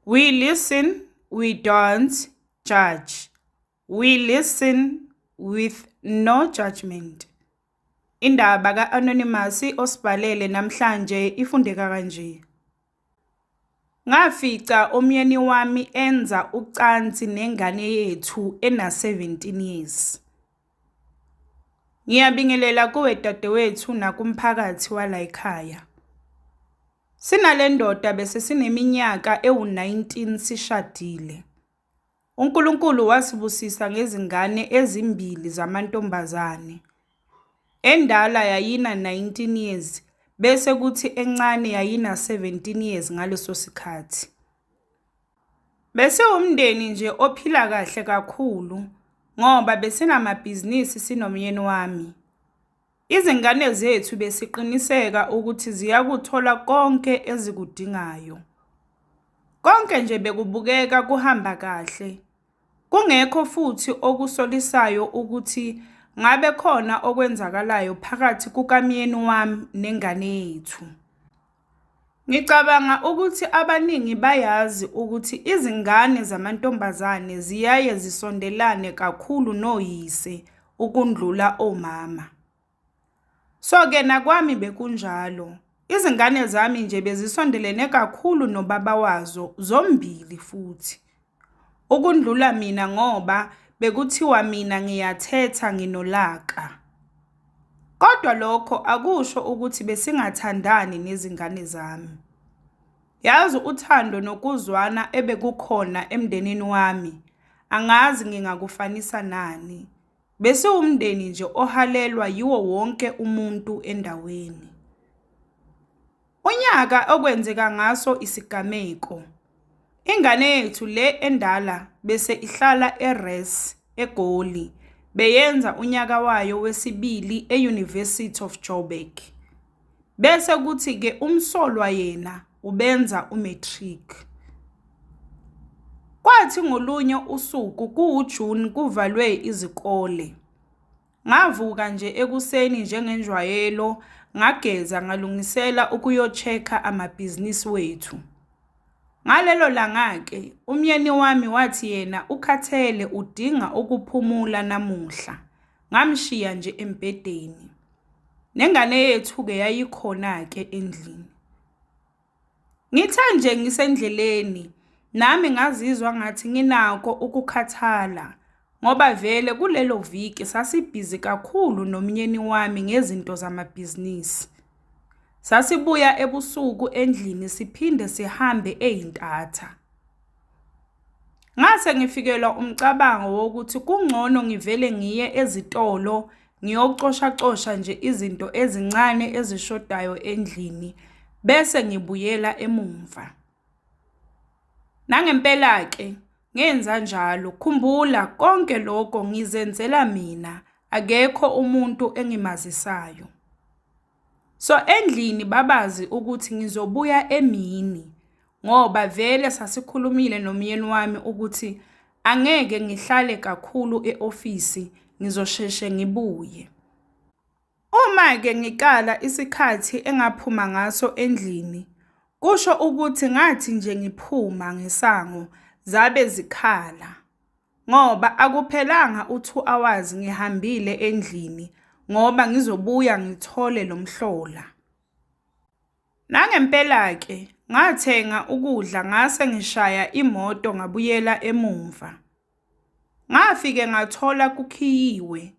We listen, we don't judge. We listen with no judgment. Indaba ka-Anonymous osibhalele namhlanje ifundeka kanje. Ngafica umyeni wami enza ucansi nengane yethu ena-17 years. Ngiyabingelela kuwe dadewethu nakumphakathi walayikhaya. Sinale ndoda bese sineminyaka ewu-19 sishadile. UNkulunkulu wasibusisa ngezingane ezimbili zamantombazane. Endala yayina-19 years bese kuthi encane yayina-17 years ngaleso sikhathi. Besiwumndeni nje ophila kahle kakhulu ngoba besinamabhizinisi sinomyeni wami. Izingane zethu besiqiniseka ukuthi ziyakuthola konke ezikudingayo. Konke nje bekubukeka kuhamba kahle, kungekho futhi okusolisayo ukuthi ngabe khona okwenzakalayo phakathi kukamyeni wami nengane yethu. Ngicabanga ukuthi abaningi bayazi ukuthi izingane zamantombazane ziyaye zisondelane kakhulu noyise ukundlula omama. So-ke nakwami bekunjalo. Izingane zami nje bezisondelene kakhulu nobaba wazo zombili futhi. Ukundlula mina ngoba bekuthiwa mina ngiyathetha nginolaka. Kodwa lokho akusho ukuthi besingathandani nezingane zami. Yazi uthando nokuzwana ebekukhona emndenini wami, angazi ngingakufanisa nani. Besiwumndeni nje ohalelwa yiwo wonke umuntu endaweni. Unyaka okwenzeka ngaso isigameko, ingane yethu le endala bese ihlala eRes eGoli beyenza unyaka wayo wesibili e-University of Joburg. Bese kuthi-ke umsolwa yena ubenza u-matric. Kwathi ngolunye usuku kuwuJuni kuvalwe izikole. Ngavuka nje ekuseni njengenjwayelo ngageza ngalungisela ukuyo-check-a amabhizinisi wethu. Ngalelo langa-ke umyeni wami wathi yena ukhathele udinga ukuphumula namuhla. Ngamshiya nje embhedeni. Nengane yethu-ke yayikhona-ke endlini. Ngithe nje ngisendleleni nami ngazizwa ngathi nginakho ukukhathala ngoba vele kulelo viki sasibhizi kakhulu nomyeni wami ngezinto zamabhizinisi. Sasibuya ebusuku endlini siphinde sihambe eyintatha. Ngase ngifikelwa umcabango wokuthi kungcono ngivele ngiye ezitolo ngiyocoshacosha nje izinto ezincane ezishodayo endlini bese ngibuyela emumva. Nangempela-ke ngenza njalo, khumbula konke lokho ngizenzela mina, akekho umuntu engimazisayo. So endlini babazi ukuthi ngizobuya emini ngoba vele sasikhulumile nomyeni wami ukuthi angeke ngihlale kakhulu e-ofisi ngizosheshe ngibuye. Uma-ke ngikala isikhathi engaphuma ngaso endlini, kusho ukuthi ngathi nje ngiphuma ngesango zabe zikhala. Ngoba akuphelanga u-2 hours ngihambile endlini ngoba ngizobuya ngithole lo mhlola. Nangempela-ke ngathenga ukudla ngase ngishaya imoto ngabuyela emumva. Ngafike ngathola kukhiyiwe.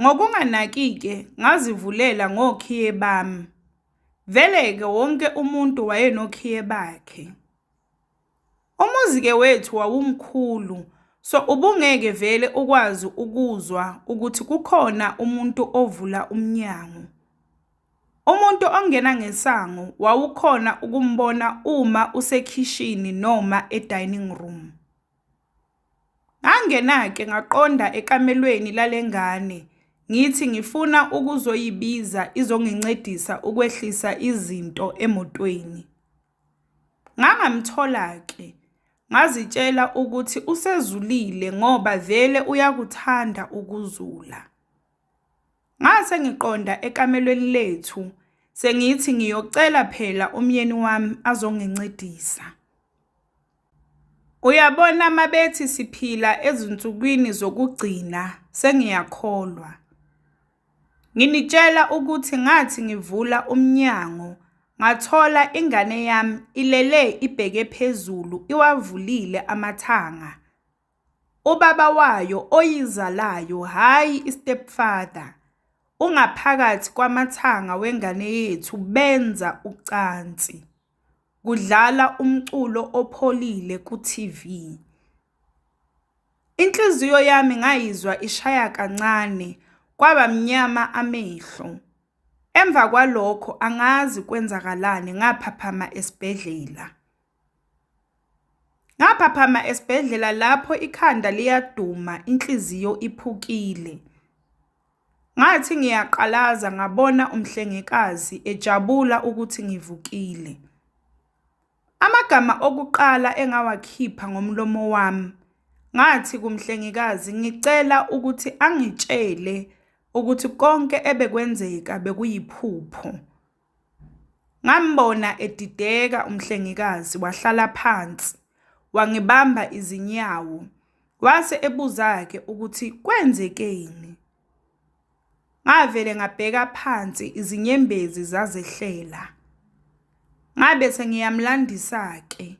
Ngokunganaki-ke ngazivulela ngokhiye bami. Vele-ke wonke umuntu wayenokhiye bakhe. Umuzi-ke wethu wawumkhulu, so ubungeke vele ukwazi ukuzwa ukuthi kukhona umuntu ovula umnyango. Umuntu ongena ngesango wawukhona ukumbona uma usekhishini noma e-dining room. Ngangena-ke ngaqonda ekamelweni lale ngane ngithi ngifuna ukuzoyibiza izongincedisa ukwehlisa izinto emotweni. Ngangamthola-ke, ngazitshela ukuthi usezulile ngoba vele uyakuthanda ukuzula. Ngase ngiqonda ekamelweni lethu, sengithi ngiyocela phela umyeni wami azongincedisa. Uyabona mabethi siphila ezinsukwini zokugcina sengiyakholwa. Nginitshela ukuthi ngathi ngivula umnyango ngathola ingane yami ilele ibheke phezulu iwavulile amathanga. Ubaba wayo oyizalayo hhayi i-stepfather, ungaphakathi kwamathanga wengane yethu benza ucansi. Kudlala umculo opholile ku-TV. Inhliziyo yami ngayizwa ishaya kancane kwaba mnyama amehlo. Emva kwalokho angazi kwenzakalani ngaphaphama esibhedlela. Ngaphaphama esibhedlela lapho ikhanda liyaduma inhliziyo iphukile. Ngathi ngiyaqalaza ngabona umhlengikazi ejabula ukuthi ngivukile. Amagama okuqala engawakhipha ngomlomo wami, ngathi kumhlengikazi ngicela ukuthi angitshele ukuthi konke ebekwenzeka bekuyiphupho. Ngambona edideka umhlengikazi wahlala phansi, wangibamba izinyawo, wase ebuza-ke ukuthi kwenzekeni. Ngavele ngabheka phansi izinyembezi zazehlela. Ngabe sengiyamlandisa-ke.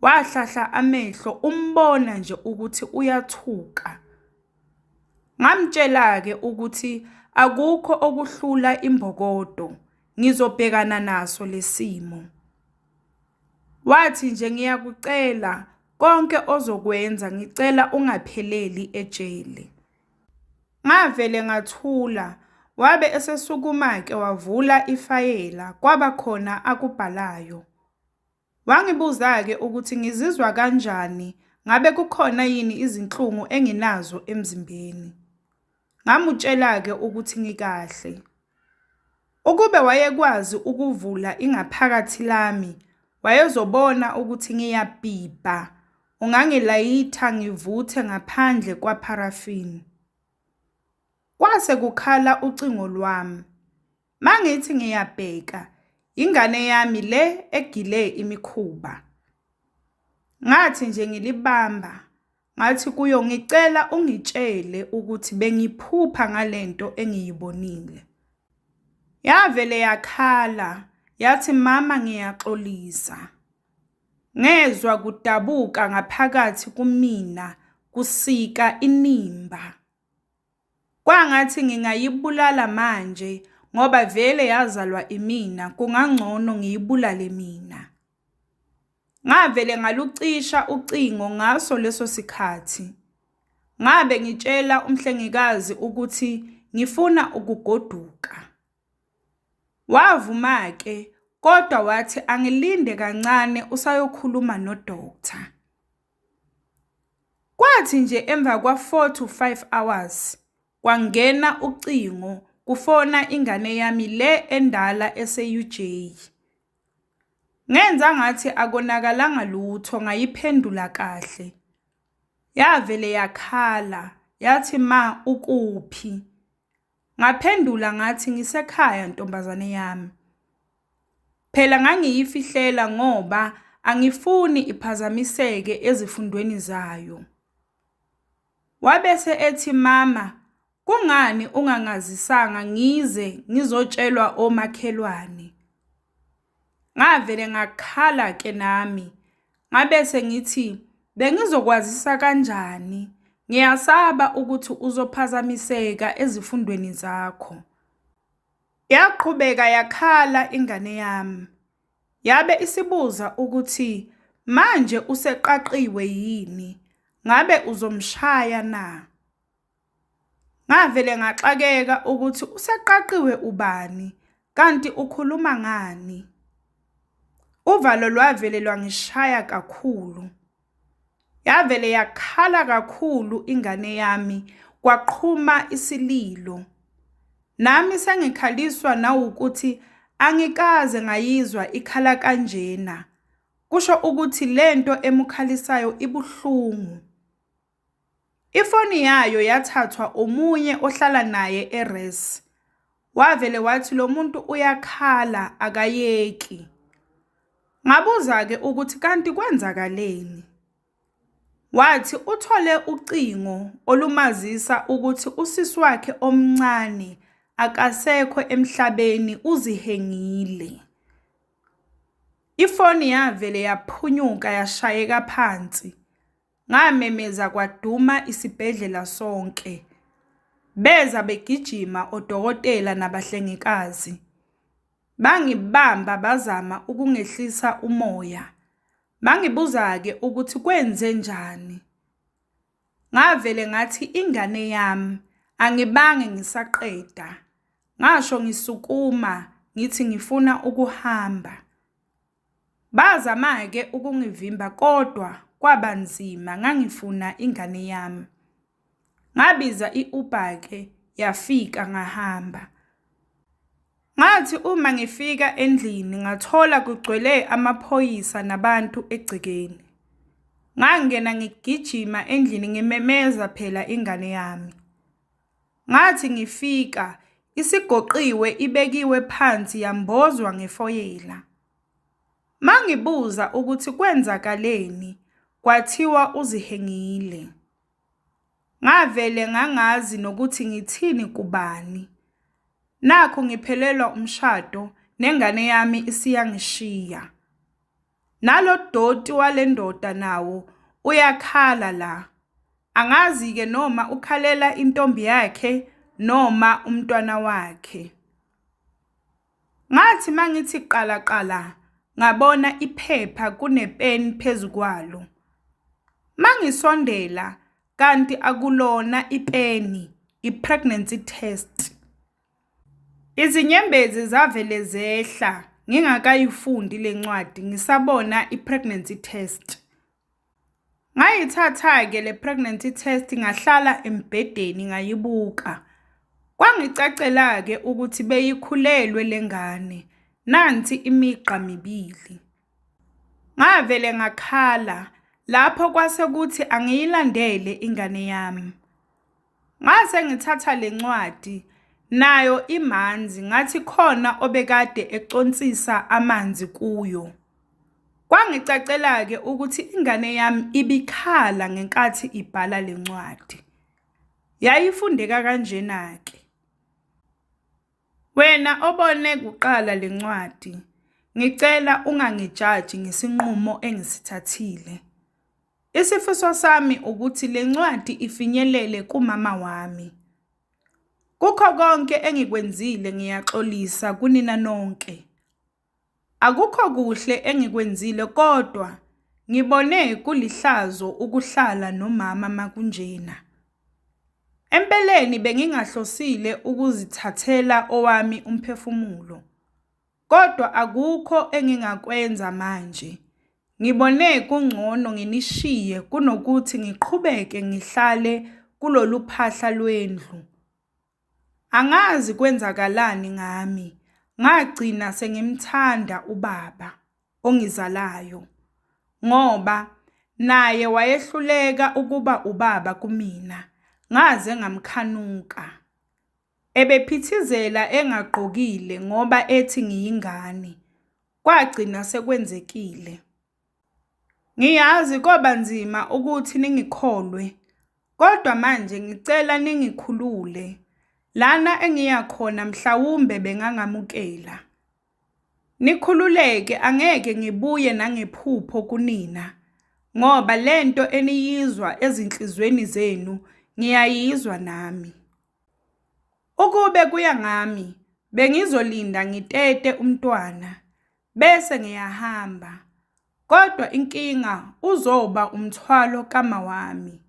Wahlahla amehlo umbona nje ukuthi uyathuka. Ngamtshela-ke ukuthi akukho okuhlula imbokodo, ngizobhekana naso lesimo. Wathi nje ngiyakucela konke ozokwenza ngicela ungapheleli ejele. Ngavele ngathula, wabe esesukuma-ke wavula ifayela kwaba khona akubhalayo. Wangibuza-ke ukuthi ngizizwa kanjani, ngabe kukhona yini izinhlungu enginazo emzimbeni. Ngamutshela-ke ukuthi ngikahle. Ukube wayekwazi ukuvula ingaphakathi lami, wayezobona ukuthi ngiyabhibha, ungangilayitha ngivuthe ngaphandle kwapharafini. Kwase kukhala ucingo lwami. Mangithi ngiyabheka, ingane yami le egile imikhuba. Ngathi nje ngilibamba, ngathi kuyo ngicela ungitshele ukuthi bengiphupha ngalento engiyibonile. Yavele yakhala, yathi mama ngiyaxolisa. Ngezwa kudabuka ngaphakathi kumina kusika inimba. Kwangathi ngingayibulala manje ngoba vele yazalwa imina kungangcono ngiyibulale mina. Ngavele ngalucisha ucingo ngaso leso sikhathi. Ngabe ngitshela umhlengikazi ukuthi ngifuna ukugoduka. Wavuma-ke kodwa wathi angilinde kancane usayokhuluma no-doctor. Kwathi nje emva kwa-4 to 5 hours kwangena ucingo kufona ingane yami le endala ese-UJ. Ngenza ngathi akonakalanga lutho ngayiphendula kahle. Yavele yakhala yathi ma ukuphi? Ngaphendula ngathi ngisekhaya ntombazane yami. Phela ngangiyifihlela ngoba angifuni iphazamiseke ezifundweni zayo. Wabese ethi mama kungani ungangazisanga ngize ngizotshelwa omakhelwane. Ngavele ngakhala ke nami, ngabese ngithi bengizokwazisa kanjani, ngiyasaba ukuthi uzophazamiseka ezifundweni zakho. Yaqhubeka yakhala ingane yami, yabe isibuza ukuthi manje useqaqiwe yini, ngabe uzomshaya na? Ngavele ngaxakeka ukuthi useqaqiwe ubani kanti ukhuluma ngani. Uvalo lwavele lwangishaya kakhulu. Yavele yakhala kakhulu ingane yami kwaqhuma isililo. Nami sengikhaliswa nawukuthi angikaze ngayizwa ikhala kanjena. Kusho ukuthi lento emukhalisayo ibuhlungu. Ifoni yayo yathathwa omunye ohlala naye e-res. Wavele wathi lo muntu uyakhala akayeki. Ngabuza-ke ukuthi kanti kwenzakaleni. Wathi uthole ucingo olumazisa ukuthi usisi wakhe omncane akasekho emhlabeni uzihengile. Ifoni yavele yaphunyuka yashayeka phansi. Ngamemeza kwaduma isibhedlela sonke. Beza begijima odokotela nabahlengikazi. Bangibamba bazama ukungehlisa umoya. Bangibuza-ke ukuthi kwenzenjani. Ngavele ngathi ingane yami angibange ngisaqeda. Ngasho ngisukuma ngithi ngifuna ukuhamba. Bazama-ke ukungivimba kodwa kwaba nzima ngangifuna ingane yami. Ngabiza i-Uber-ke yafika ngahamba. Ngathi uma ngifika endlini ngathola kugcwele amaphoyisa nabantu egcekeni. Ngangena ngigijima endlini ngimemeza phela ingane yami. Ngathi ngifika isigoqiwe ibekiwe phansi yambozwa ngefoyela. Mangibuza ukuthi kwenzakaleni kwathiwa uzihengile. Ngavele ngangazi nokuthi ngithini kubani. Nakhu ngiphelelwa umshado nengane yami isiyangishiya. Nalo doti wale ndoda nawo uyakhala la. Angazi-ke noma ukhalela intombi yakhe noma umntwana wakhe. Ngathi mangithi qala qala ngabona iphepha kunepeni phezu kwalo. Mangisondela kanti akulona ipeni, i-pregnancy test. Izinyembezi zavele zehla ngingakayifundi le ncwadi ngisabona i-pregnancy test. Ngayithatha-ke le pregnancy test ngahlala embhedeni ngayibuka. Kwangicacela-ke ukuthi beyikhulelwe le ngane, nansi imigqa mibili. Ngavele ngakhala lapho kwase kuthi angiyilandele ingane yami. Ngase ngithatha le ncwadi nayo imanzi ngathi khona obekade econsisa amanzi kuyo. Kwangicacela-ke ukuthi ingane yami ibikhala ngenkathi ibhala le ncwadi. Yayifundeka kanjena-ke. Wena obone kuqala le ncwadi, ngicela ungangijaji ngesinqumo engisithathile. Isifiso sami ukuthi le ncwadi ifinyelele kumama wami. Kukho konke engikwenzile ngiyaxolisa kunina nonke. Akukho kuhle engikwenzile kodwa ngibone kulihlazo ukuhlala nomama makunjena. Empeleni bengingahlosile ukuzithathela owami umphefumulo. Kodwa akukho engingakwenza manje. Ngibone kungcono nginishiye kunokuthi ngiqhubeke ngihlale kulolu phahla lwendlu. Angazi kwenzakalani ngami, ngagcina sengimthanda ubaba ongizalayo ngoba naye wayehluleka ukuba ubaba kumina, ngaze ngamkhanuka. Ebephithizela engagqokile ngoba ethi ngiyingane. Kwagcina sekwenzekile. Ngiyazi koba nzima ukuthi ningikholwe, kodwa manje ngicela ningikhulule. Lana engiya khona mhlawumbe bengangamukela. Nikhululeke angeke ngibuye nangephupho kunina ngoba lento eniyizwa ezinhlizweni zenu ngiyayizwa nami. Ukube kuya ngami bengizolinda ngitete umntwana bese ngiyahamba kodwa inkinga uzoba umthwalo kamawami.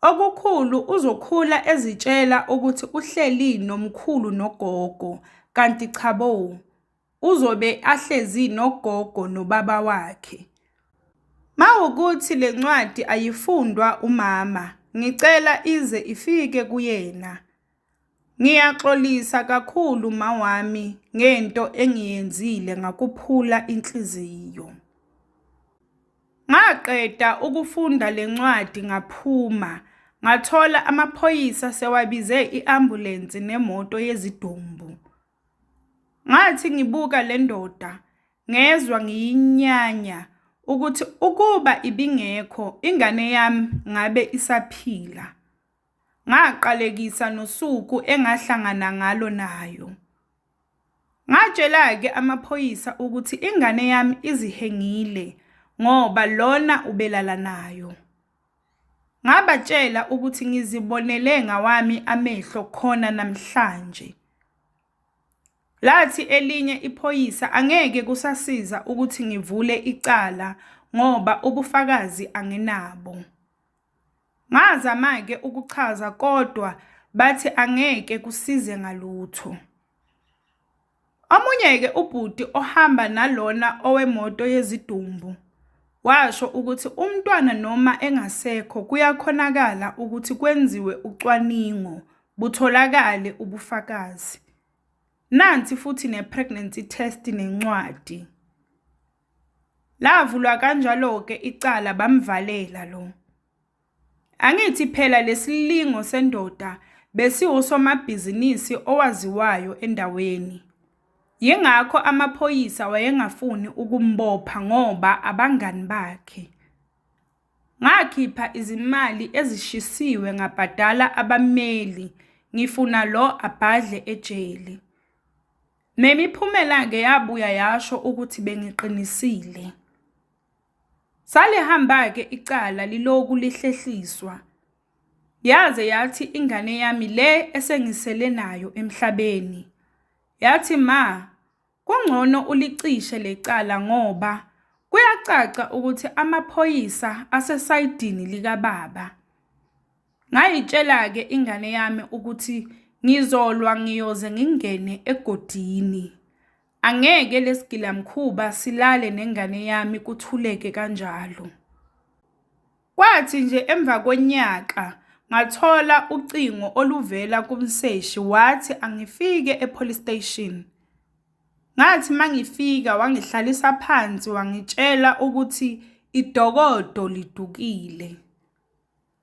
Okukhulu uzokhula ezitshela ukuthi uhleli nomkhulu nogogo kanti cha bo, uzobe ahlezi nogogo nobaba wakhe. Mawukuthi le ncwadi ayifundwa umama ngicela ize ifike kuyena. Ngiyaxolisa kakhulu mawami ngento engiyenzile ngakuphula inhliziyo. Ngaqeda ukufunda le ncwadi ngaphuma, ngathola amaphoyisa sewabize i-ambulensi nemoto yezidumbu. Ngathi ngibuka le ndoda, ngezwa ngiyinyanya ukuthi ukuba ibingekho ingane yami ngabe isaphila. Ngaqalekisa nosuku engahlangana ngalo nayo. Ngatshela-ke amaphoyisa ukuthi ingane yami izihengile ngoba lona ubelala nayo. Ngabatshela ukuthi ngizibonele ngawami amehlo khona namhlanje. Lathi elinye iphoyisa angeke kusasiza ukuthi ngivule icala ngoba ubufakazi anginabo. Ngazama-ke ukuchaza kodwa bathi angeke kusize ngalutho. Omunye-ke ubhuti ohamba nalona owemoto yezidumbu washo ukuthi umntwana noma engasekho kuyakhonakala ukuthi kwenziwe ucwaningo butholakale ubufakazi. Nansi futhi ne-pregnancy test nencwadi. Lavulwa kanjalo-ke icala bamvalela lo. Angithi phela lesilingo sendoda besiwusomabhizinisi owaziwayo endaweni. Yingakho amaphoyisa wayengafuni ukumbopha ngoba abangani bakhe. Ngakhipha izimali ezishisiwe ngabhadala abameli ngifuna lo abhadle ejele. Nemiphumela-ke yabuya yasho ukuthi bengiqinisile. Salihamba-ke icala liloku lihlehliswa. Yaze yathi ingane yami le esengisele nayo emhlabeni, yathi ma, kungcono ulicishe le cala ngoba kuyacaca ukuthi amaphoyisa asesayidini likababa. Ngayitshela-ke ingane yami ukuthi ngizolwa ngiyoze ngingene egodini. Angeke lesigilamkhuba silale nengane yami kuthuleke kanjalo. Kwathi nje emva konyaka ngathola ucingo oluvela kumseshi wathi angifike e-police station. Ngathi mangifika wangihlalisa phansi wangitshela ukuthi idokodo lidukile.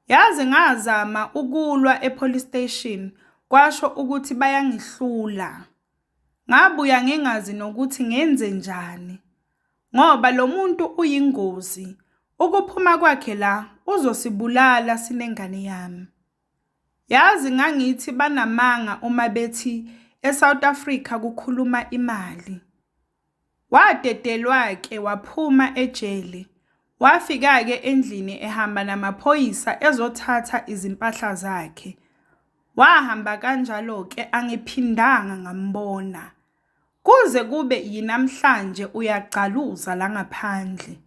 Yaze ngazama ukulwa e-police station kwasho ukuthi bayangihlula. Ngabuya ngingazi nokuthi ngenzenjani ngoba lo muntu uyingozi, ukuphuma kwakhe la uzosibulala sinengane yami. Yazi ngangithi banamanga uma bethi eSouth Africa kukhuluma imali. Wadedelwa-ke waphuma ejele, wafika-ke endlini ehamba namaphoyisa ezothatha izimpahla zakhe. Wahamba kanjalo-ke angiphindanga ngambona. Kuze kube yinamhlanje uyagcaluza la ngaphandle.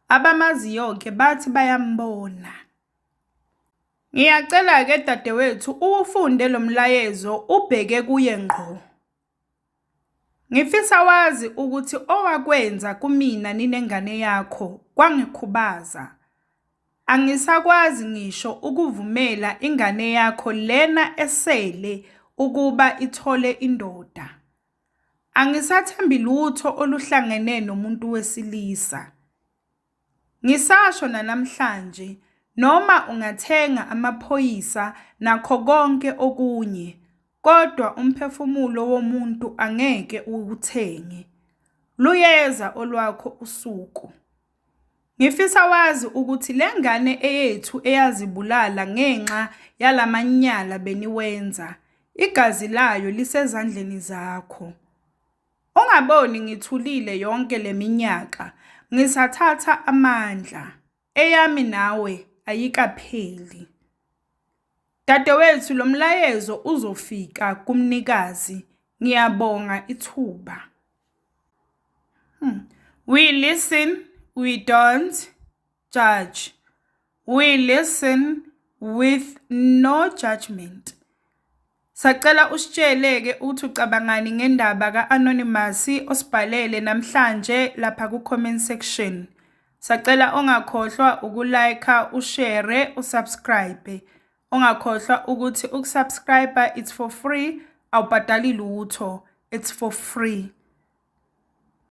Abamaziyo-ke bathi bayambona. Ngiyacela-ke dadewethu uwufunde lo mlayezo ubheke kuye ngqo. Ngifisa wazi ukuthi owakwenza kumina ninengane yakho kwangikhubaza. Angisakwazi ngisho ukuvumela ingane yakho lena esele ukuba ithole indoda. Angisathembi lutho oluhlangene nomuntu wesilisa. Ngisasho nanamhlanje noma ungathenga amaphoyisa nakho konke okunye kodwa umphefumulo womuntu angeke uwuthenge. Luyeza olwakho usuku. Ngifisa wazi ukuthi le ngane eyethu eyazibulala ngenxa yalamanyala beniwenza, igazi layo lisezandleni zakho. Ungaboni ngithulile yonke le minyaka, ngisathatha amandla. Eyami nawe ayikapheli. Dadewethu lo mlayezo uzofika kumnikazi. Ngiyabonga ithuba. We listen, we don't judge. We listen with no judgment. Sacela usitshele-ke ukuthi ucabangani ngendaba ka-Anonymous osibhalele namhlanje lapha ku-comment section. Sacela ungakhohlwa uku-like, ushare, usubscribe. Ungakhohlwa ukuthi ukusubscribe it's for free, awubhadali lutho, it's for free.